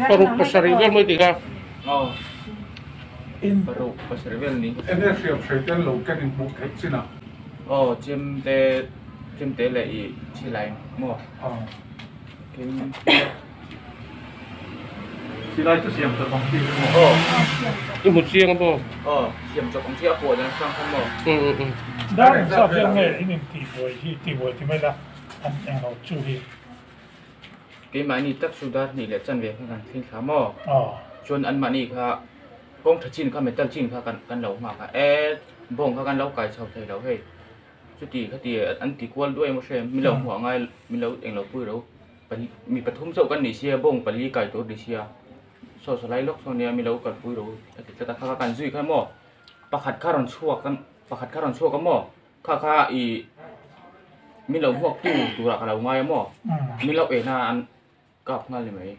Paruk pasarih vel mai tih kha. In. Paruk pasarih vel ni. Enge hriam hrei te an lo ken in hmuh theih chin a? Aw chemte chemte leh i silai maw? Aw. Kem. Silai chu siam chawp ang chi hi maw? Aw. I hmu chiang a maw? Aw siam chawp ang chi a puah dan hrang kha maw? Dar engzat vel nge in intihbuai hi tihbuai ti mai la an englo chu hi. Keimahni tak chu dar hnih leh chanve kha kan thleng thla maw? Aw. Chuan anmahni kha kawng tha chin kha metal chin kha kan kan lo nghak a, e bawng kha kan lo kai chho thei lo hei. Chuti khati an ti kual duai emaw hre min lo hmuh angai min lo englo pui ro pahnih mi pathum chauh kan nih sia bawng pali kai tur ni sia saw saw lai lawk saw nia min lo kalpui ro a ti tlat a kha kha kan zui kha maw pakhat kha rawn chhuak a pakhat kha rawn chhuak a maw kha kha ih min lo hmuak tu turah ka lo ngai a maw min lo en a an kap nghal ni mai.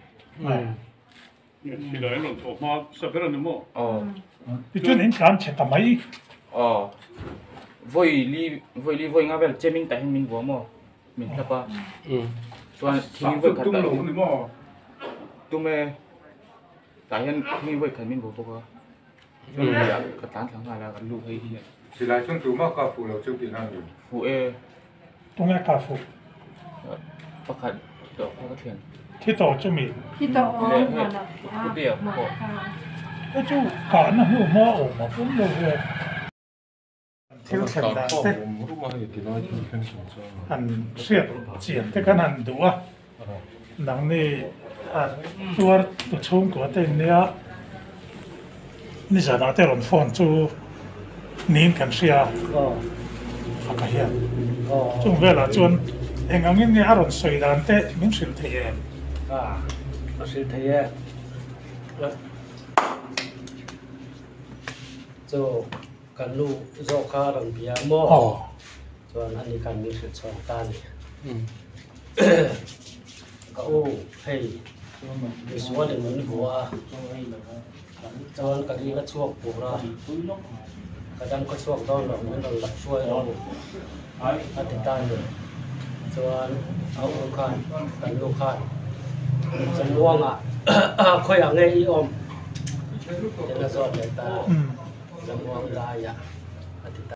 Silai an rawn thawh hma sa ber a ni maw? Aw. Tichuan in tlan chhe ta mai. Aw. Vawi li vawi li vawi nga vel chemin tah hian min vua maw? Min hlap a. Chuan thing vawi khat tum lo ni maw? Tum e. Tah hian thing vawi khat min vua bawk a. Chuan lui ah ka tlan thla nghal a ka lu hei hi. Silai chuan tumah ka fuh lo chu tihna a ni. Fuh e. Tunge ka fuh? Pakhat thi tawh kha ka thian. Thi tawh chu mi? Thi tawh awm hman a. Hei chu kahna hnu hma awm a pum lo ve. Thil thlen dan te han hriat chian te khan han duh a, nangni a tuar tu chhungkua te in nia nizanah te rawn phone chu niin kan hria faka hian chung velah chuan eng angin nge a rawn sawi dan te min hrilh thei em? A hrilh thei e. Chu kan nu zawk kha a rawn bia maw? Chuan ani khan min hrilh chhuak ta a ni. Ka u hei misual in min hmu a, chuan ka ril a chhuak tur a, ka dam ka chhuak dawn lo min rawn la hruai rawh a ti ta a ni. Chuan a u khan kan nu khan Zamuangah khawiah nge i awm? Tiin a zawt leh ta a, Zamuang laiah a ti ta.